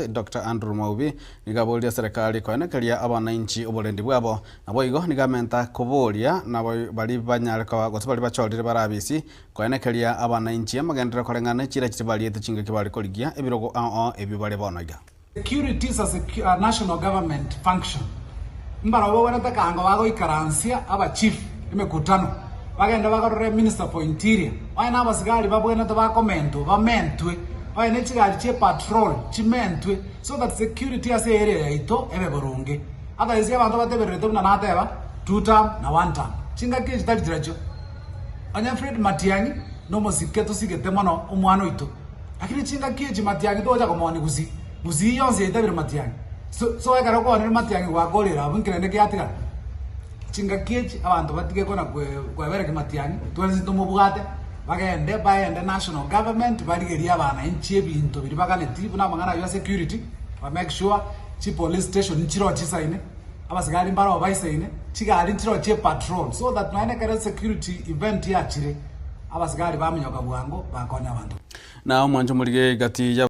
Doctor Andrew Mwaubi nigo aboririe eserekari koenekeria abanainchi oborendi bwabo, naboigo nigo amenta koboria nabo baria banyare koba gose baria bachorire bare abisi koenekeria abanainchi amagenderero koreng'ana ne chiira chiria bariete chingaki bare korigia ebirogo ao ao ebio bare bono iga. Security is a national government function. Mbarabwo babwenerete kango bagoikaransia aba chief emekutano bagende bagarore minister for interior onye na abasigari babwenerete bakomentwa bamentwe onye ne chigari chie patrol chimentwe so that security ase area yaito ebe boronge otherwise abanto batebererete buna nateba two term na one term chingaki echi tari chirachio onye Fred Matiang'i nomosike tosigete mono omwana oito. Lakini chingaki echi matiang'i togocha komoonia gusii, gusii yonsi yaitabire matiang'i. So so ekero okoonire matiang'i gwakorire abwo inki rende kiatigara? Chingaki echi abanto batige kona kwe kwebereka matiang'i, twensi ntomobwate, bagende baende national government barigerie abananchi ebinto biria baganeti buna amang'ana aywo a security, ba make sure chipolice station nchiroo chisaine, abasigari mbaroo baisaine, chigari nchiroo chie patrol so that nonya ekero security event yachire. Abasigari baminyoka bwango bakonya abanto. Na omwancho morige egati ya.